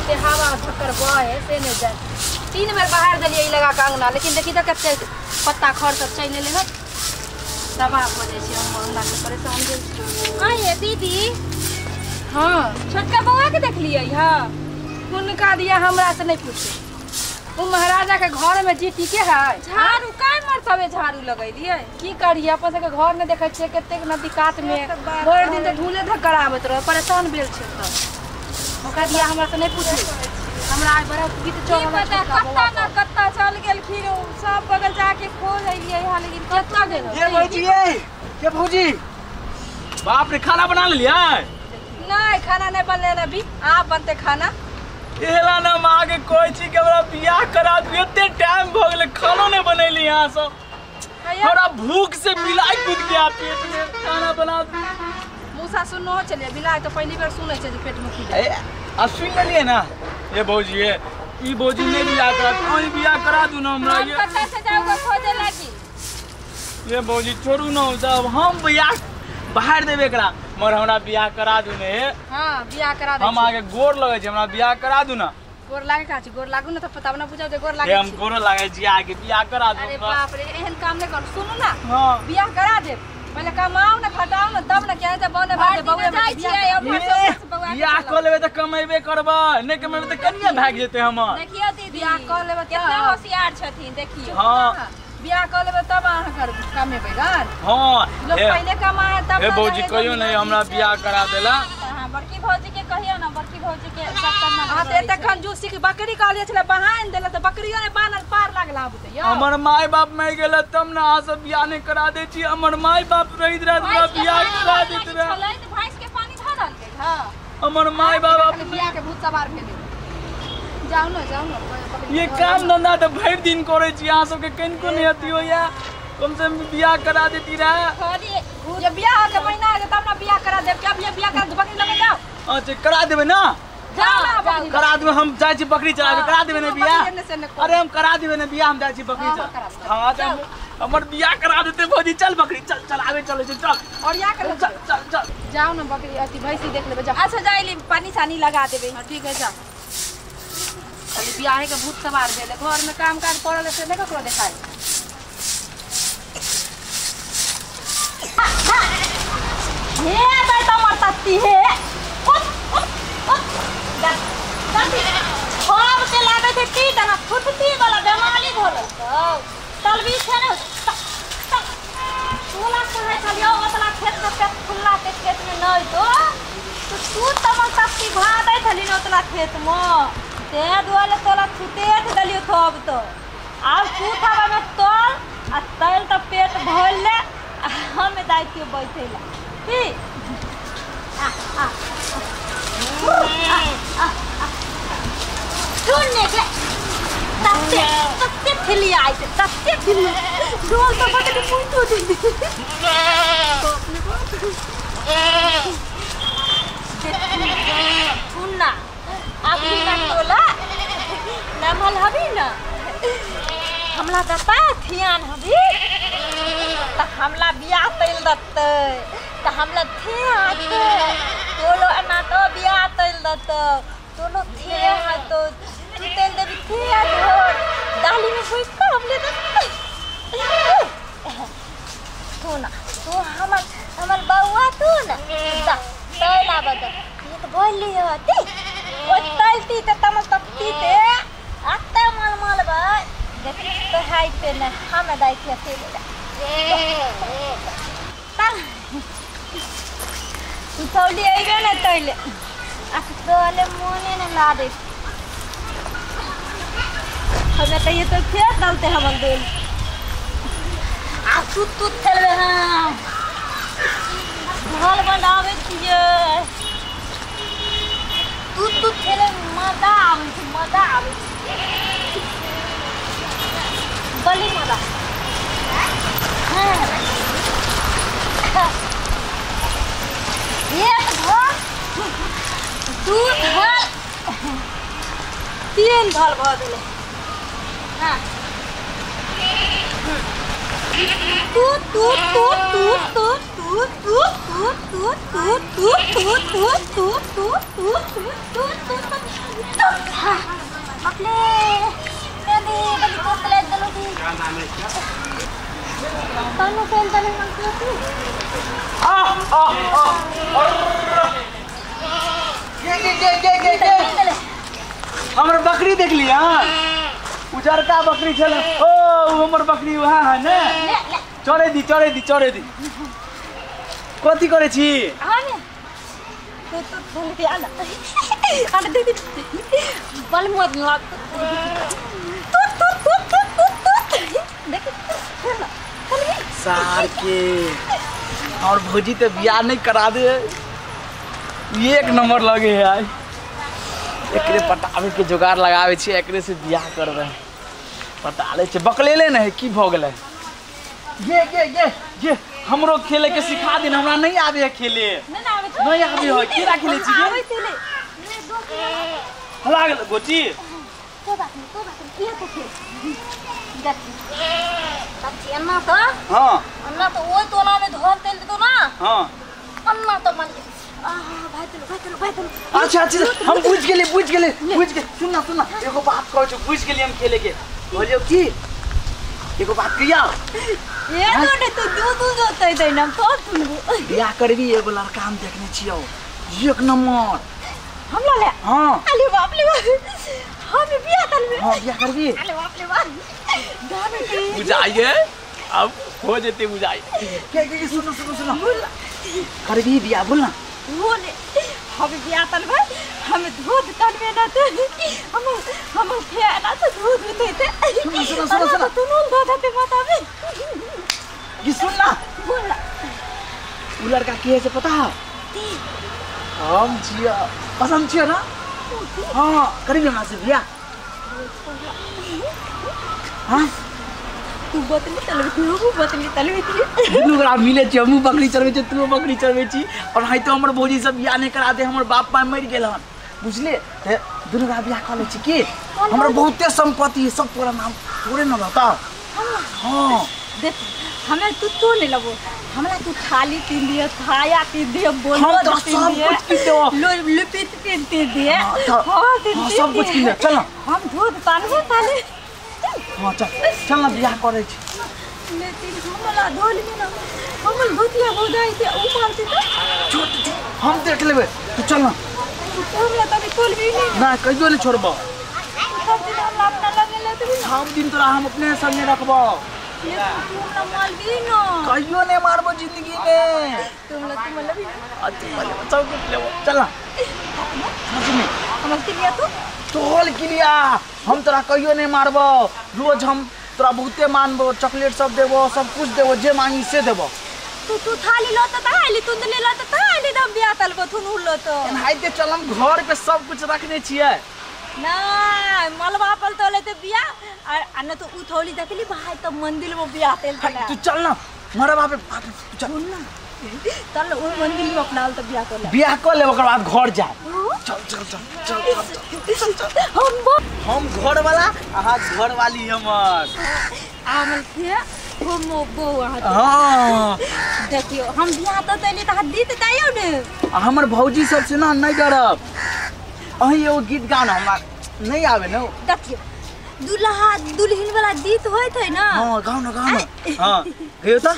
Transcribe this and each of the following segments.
एते हवा झक्कर बहे से नहि जाय। 3 बेर बाहर देलियै ई लगा के अंगना, लेकिन देखी तऽ कते पत्ता खर सब चलि एलै हन, तबाह भऽ जाइ छै हम अंगना के, परेशान भेल छी। आँय दीदी। हाँ छोटका बौआ के देखलियै हँ? हुनका दिया हमरा से नहीं पूछे, वो महाराजा के घर में जी टीके है। झाड़ू काय मरतबे झाड़ू लगेलियै? की करियै, अपन सबके घर में देखै छियै कतेक नदी कात में भरि दिन तऽ ढूले धक्कर आबैत रहै, परेशान भेल छै सब। ओकरा दिया हमरा से नहीं पूछे, हमरा आइ बड़ा गीत चढ़ल पता कत्ता न कत्ता चल गेलखिन, सब बगल जाके खोज एलियै हँ, लेकिन कत्ता गेल। ये भौजी, ये भौजी, बाप रे खाना बना लेलियै? नहीं खाना नहीं बनले अभी, आप बनते खाना। एला ना माँ के कोई चीज के हमरा बियाह करा दू, एते टाइम भ गेलै खानो नहीं बनैली यहाँ सब, हमरा भूख से बिलाई कूद गया पेट में, खाना बना दू। मूसा सुनो चलिए, बिलाई तो पहली बार सुनै छै जे पेट में कूद। आ सुन लेलियै ना ये भौजी, ये ई भौजी नहीं बियाह करा, अहीं बियाह करा दू ना हमरा। ये कत्ता से जाऊ के खोजे लागी? ये भौजी छोड़ू ना सब, हम बियाह बाहर देबे एकरा, मगर हमरा बियाह करा दू ने। हां बियाह करा दे, हम आगे गोर लगै छी, हमरा बियाह करा दू ना। गोर लागे का छी? गोर लागू ना त पता ना बुझाव जे गोर लागे छी। हम गोर लागे छी आगे बियाह करा दू। अरे बाप रे, एहन काम नै करू। सुनू ना, हां बियाह करा दे, पहिले कमाऊ ना खटाऊ ना तब ना, क्या त बने बाजे बउए में जाइ छियै। अब बियाह क लेबै त कमेबे करबै, नै कमेबै त कनिया भाग जेतै हमर। देखियो दीदी बियाह क लेबै कितना होशियार छथिन, देखियो। हां बियाह क लेबै तब अहाँ कर कमेबै गन। हां लोग पहिले कमाए तब। हे भौजी कहियो नहीं हमरा बियाह करा देला। हां बड़की भौजी के कहियो ना, बड़की भौजी के सब करना। हां त एते कंजूसी के बकरी कहलिए छले बहान देला त बकरियो ने बानल पार लागला बुते। हमर माय बाप मर गेल तब ना अहाँ सब बियाह नहीं करा दे छी, हमर माय बाप रहित रह हमरा बियाह करा देत रह। छलै त भैंस के पानी धऽ देलकै। हां हमर माय बाप बियाह के भूत सवार भेलै। जाउ ना जाउ ना, ये काम धंधा तो भरि दिन करे छी, अहाँ सबके कनिको नहीं अथी होइया, कम से कम बियाह करा देती रहे। ये बियाह के महीना आ तब ना बियाह करा देब, क्या बियाह बियाह करा बकरी लगे जाओ। अच्छा करा देबे ना, जाओ ना बकरी करा देबे, हम जाइ छी बकरी चराबे, करा देबे ना बियाह। अरे हम करा देबे ना बियाह, हम जाइ छी बकरी चरा। हां हमर बियाह करा देते भौजी, चल बकरी चल चलाबे चले छै चल, और या कर चल चल चल जाओ ना बकरी अथी भैंसी देख लेबे जाओ। अच्छा जाइली पानी सानी लगा देबे। हां ठीक है जाओ। खाली बियाहे के भूत सवार भेलै, घर में काम काज पड़ल से नहि ककरो देखाय। हे बेटा मरतती हे, उठ उठ उठ दती हम के लागे छै की तना फुटती वाला बेमारी धरल छौ, तलबी छै ने तोला कहै छलियौ ओतला खेत में पेट खुल्ला के खेत में नै तो तू तमन तत्ती भा दै छली ने ओतला खेत में, ते दुआरे तोला छुतेठ देलियो थब तो आब तू थब में तोल आ तैल त पेट भर ले, हम दाइतियो बैठेला की आ आ आ आ सुनने के तत्ते तत्ते थिली आइ तत्ते थिली डोल तो बकरी पुइतो दीदी। सुनना अभी ना तोला नमल हबी ना हमला दता ध्यान हबी त हमला बियाह तैल दतै त हमला थे आते तोलो ना तो बियाह तैल दत तोलो थे आतो तू तैल देबी थे आतो दाली में भूज के हमले दतै। तू ना तू हमर हमर बउआ तू ना दा तैल आब द ये तो बोलली हती ओ तलती त तमल तपती ते आते माल माल भाई देखी तो हाय पे न हम दाई के तेल ता उठौली आइबे न तैले आ तोले मोने न लादे हमें त ये तो खेत डालते हमन दोल आ तू तू थेलबे। हां घर बनावे छियै तू तू खेले मजा आबै छै, मजा आबै छै बड़ी मजा। हाँ एक धल दू धल तीन धल भऽ गेलै। हाँ तू तू तू तू तू तू तू तू तू तू तू तू तू तू तू तू तू तू तू तू अपने नदी बड़ी कोसले दलो दी तानो फेल दले मन तू आ आ आ ये ये ये ये ये हमर बकरी देख लिया उजरका बकरी छल ओ हमर बकरी वहां है ने चढ़े दी चढ़े दी चढ़े दी कथी करे छी हां ने तू तू फूल के आला अरे दीदी बल मत लाग तू तू तू तू तू देख सार के और भौजी ते बियाह नहीं करा दे एक नंबर लगे है यार एकरे पटावे के जुगाड़ लगावे छी एकरे से बियाह करबे पटा ले छै बकलेले ने है की भ गेलै ये ये ये ये हमरो खेले के सिखा दिन हमरा नहीं आवे है खेले नहीं आवे तो नहीं आवे है केना खेले छी आवे खेले ले दो हला गेल गोटी को बात नहीं के तो खेल देख तब अन्ना तो हां अन्ना तो ओइ टोला में धोल तेल देतो ना हां अन्ना तो मन भाई चलो भाई चलो भाई चलो अच्छा अच्छा हम बुझ गेली बुझ गेली बुझ गेली सुन ना सुन ना एगो बात कहै छौ बुझ गेली हम खेले के बोलियो की एगो बात कहिया ये तो ने तू दू दू जोतै दै ना तो सुनबो बियाह करबी एगो लड़का हम देखने छियौ एक नंबर हमरा ले हां अरे बाप रे बाप हम बियाह करबे हां बियाह करबी अरे बाप रे बाप गाने के बुझाइए अब हो जेते बुझाइए के के सुनो सुनो सुनो करबी बियाह बोल ना बोले हम बियाह तलबे हम दूध तलबे ना तो हम हम ना तो दूध देते सुनो सुनो सुनो सुनो तू नून धो देते माता में ये सुन ना बोल उ लड़का के है से पता है हम छिया पसंद छिया ना हां करबी हमरा से बियाह हां तू बतली तलबे तू बतली तलबे दुनू गोरा मिले छी हमहूँ बकरी चरबै छी तू बकरी चरबै छी और है तो हमर भौजी सब बियाह नहीं करा दे हमर बाप माय मरि गेल हन बुझले ते दुनू गोरा बियाह कऽ लै छी की हमर बहुते संपत्ति है सब तोरा नाम तोरे न रहता हां देख हमें तू तो नहीं लगो हमरा तू थाली तीन दिए थाया तीन दिए बोल हम तो सब कुछ की देबो लुपित तीन तीन दिए हां सब कुछ की दे चल ना हम दूध तानबो थाली हां चल चल ना बियाह करै छी लेकिन हमरा धोल में ना हमर भूतिया हो जाई ते उ मारते तो छोड़ हम देख लेबे तू चल ना तू हमरा तनी खोलबी नहीं ना कहियो नहीं छोड़बो सब दिन हमरा अपना लगे ले तू सब दिन तोरा हम अपने संगे रखबो तू हमरा मारबी ना कहियो नहीं मारबो जिंदगी में तुम ला तुम लबी अच्छा मतलब सब कुछ लेबो चल ना सच में हमर के लिया तू तोल के लिया हम तोरा कहियो नहीं मारबो रोज हम तोरा बहुते मानबो चॉकलेट सब देबो सब कुछ देबो जे मांगी से देबो तू तू थाली लो त थाली तू ले लो त थाली दम बिया तलबो थुन लो तो एनाहिते चल हम घर पे सब कुछ रखने छियै ना मलबा पल तो लेते बिया आ न तो उथौली देखली भाई त मंदिर में बिया तेल तू चल ना मरबा पे तू चल ना चल ओ मंदिर में अपना त बिया कर ले बियाह कर ले ओकर बाद घर जा चल चल चल चल चल हम घर वाला अहाँ घर वाली हमर आमल के हम बौआ हां देखियो हम बियाह त तैली त दीत दाइयो ने हमर भौजी सब से ना नहीं डरब अहीं एगो गीत गाना हमरा नहीं आवे न देखियो दुल्हा दुल्हन वाला गीत होइत है ना हां गाओ ना गाओ ना हां गयो त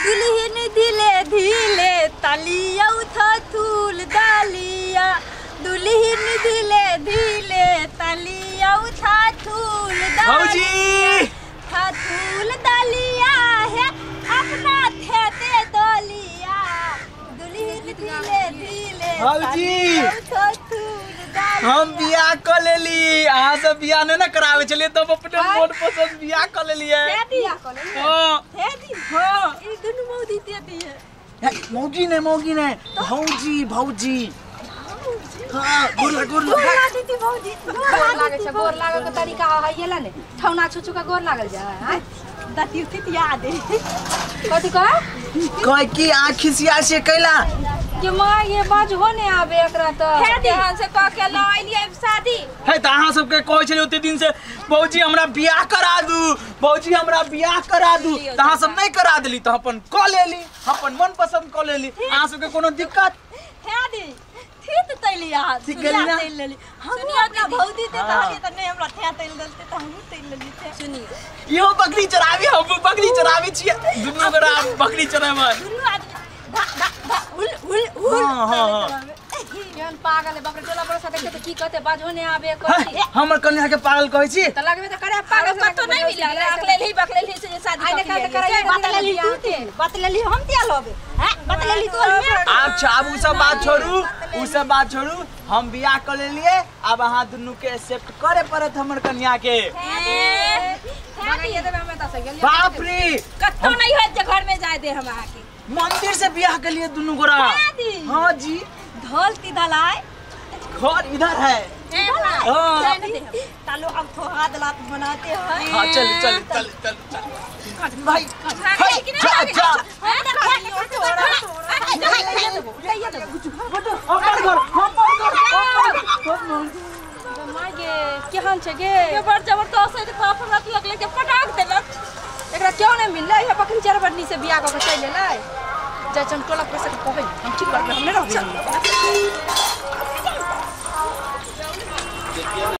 दुल्हन दिले धीले तालिया उठा थूल दालिया दुल्हन दिले धीले तालिया उठा थूल दालिया भौजी थूल दालिया है अपना थेते दलिया दुल्हन दिले धीले भौजी उठा थूल दालिया हम बियाह क लेली अहाँ सब बियाह नहीं ना करावे छलिए तब अपने मन पसंद बियाह क लेलिए बियाह क लेलिए हां हे दी हां ई दुनु मौदी देती है मौजी ने मौगी ने भौजी भौजी हां गोर गोर गोर दीदी भौजी गोर लागे छै गोर लागे के तरीका है ये ने ठौना छुछु के गोर लागल जाय हां दती उती याद है कथि कह कह की आँखि सिया से कैला ये माँ ये बाज हो नहीं आवे एकरा त ध्यान से कह के ल आइलियै शादी। हे त अहाँ सबके कहै छलियै ओते दिन से भौजी हमरा बियाह करा दू, भौजी हमरा बियाह करा दू, त अहाँ सब नहीं करा देली त अपन क लेली, अपन मन पसंद क लेली। अहाँ सबके कोनो दिक्कत हे दी ठीक तैली अहाँ ठीक गेली ना? तैल लेली हम अपना भौजी ते कहलियै त नहीं हमरा थे तैल देलते त हमहूँ तैल लेली थे। सुनिए इहो बकरी चराबी, हमहूँ बकरी चराबी छियै, दुनू गोरा बकरी चराबै दुनू आदमी धा धा धा उल उल उल। हाँ, हाँ, हाँ। केहन पागल है बाप रे, टोला पड़ोसा देखते त की कहते, बाजो नहीं आवे कथी। हमर कन्या के पागल कहै छी त लगबे त करे पागल, कतो नहीं मिलल अकलेली बकलेली से जे शादी आइ कऽ करे के बात लेली तू बात लेली हम तिया लबे हैं बात लेली तू अलमे। अच्छा आब उ सब बात छोड़ू, उ सब बात छोड़ू, हम बियाह क लेलिए, अब अहाँ दुनू के एक्सेप्ट करे पड़त हमर कन्या के। बाप रे कतो नहीं होत जे घर में जाय दे हम अहाँ के। मंदिर से बियाह के लिए दुनू गोरा। हाँ जी धोल ती धलाय घर इधर है। हाँ तालो अब थोड़ा दलात बनाते हैं। हाँ चल चल चल चल चल भाई जा जा माय गे केहन छै गे, ये बड़ जबरदस्त है बाप हमरा त लगले के पटाक देलक। एकरा क्यों नहीं मिललै, ये बकरी चरबनी से बियाह क के चलि एलै। जाइ हम टोला पर से कहबै हम ठीक करबै, हम नहीं रहबै।